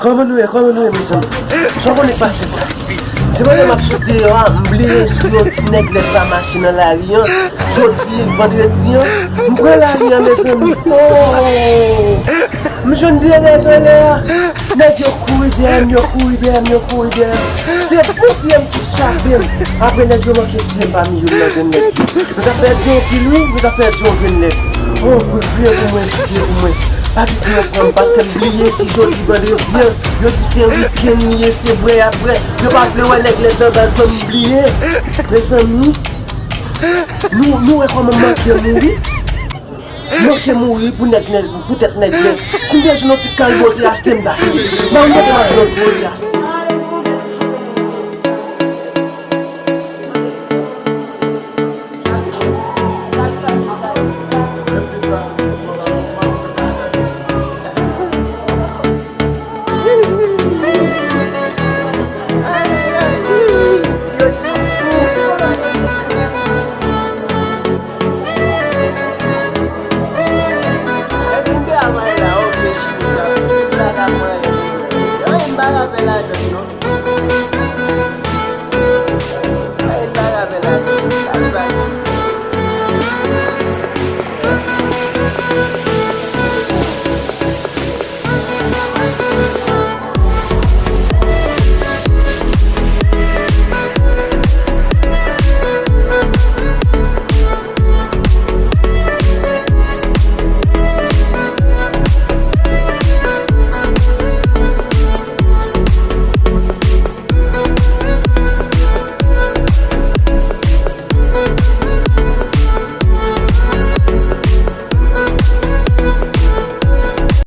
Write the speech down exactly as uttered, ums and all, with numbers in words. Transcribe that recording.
Kòman nou ye? Kòman nou ye, mezanmi? Sa w konnen k pase la? Se pandan m ap sot deyò a, m bliye si yon ti nèg lèd pa mache nan lari an. Jodi vandredi an, m pran lari an, mezanmi. Oh! M jwenn de nèg anlè a. Nèg yo kouri dèyè m, yo kouri dèyè m, yo kouri dèyè m. Se pou pye m ki chape m. Apre nèg yo manke tiye m pami youn nan grenn nèg yo. Nou ta pèdi anpil wi, nou ta pèdi yon grenn nèg. Oh, priye pou mwen, priye pou mwen. Pa kite yo pran m, paske m bliye si jodi vandredi an, yo di se wikenn li ye, se bwè y ap bwè. Yo pa vle wè nèg lèd nan baz nan, m bliye. Mezanmi, nou, nou wè kòman m manke mouri? M manke mouri pou nèg, nèg, poutèt nèg lèd. Si m te jwenn yon ti kalbot li achte m ta fini. Ban m kote m ap jwenn yon ti bot li achte. Epi m te al manje la, oke, chili sa. M pa ka pran anyen. Anyen m pa ka fè ladan non.